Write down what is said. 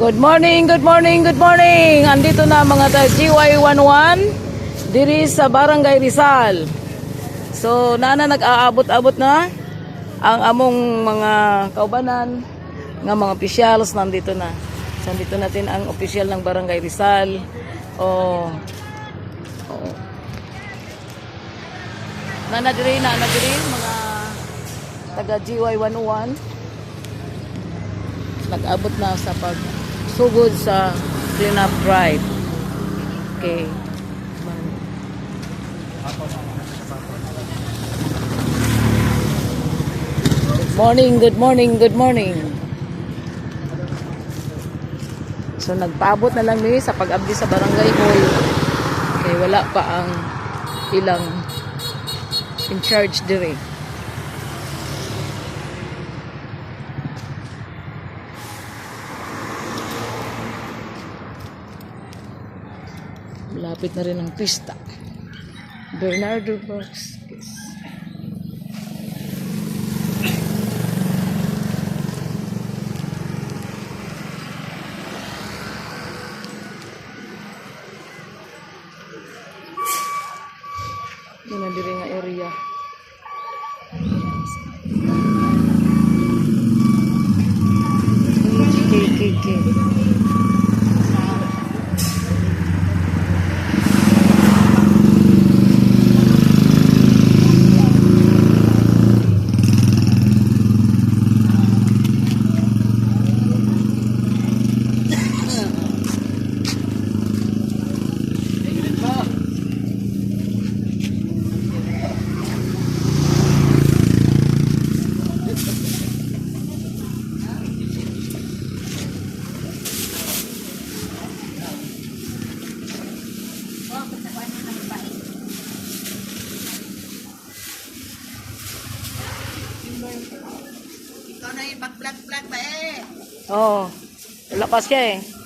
Good morning, good morning, good morning. Andito na mga ta GY11 diri sa Barangay Rizal. So, nana nag-aabot-abot na ang among mga kaubanan nga mga officials nandito na. So, nandito natin ang official ng Barangay Rizal. Oh. Oh. Nana diri na diri mga taga GY101 nag-abot na sa pagsugod sa clean-up drive. Okay. Good morning, good morning, good morning. So nagpaabot na lang mi sa pag-abdi sa barangay hall. Okay, wala pa ang ilang in charge dire. Malapit na rin ang pista. Bernardo Vasquez. Yun ang diri nga area. KKK. Ikaw na yung pag-vlog-vlog ba eh. Oo. Oh, wala pa siya eh.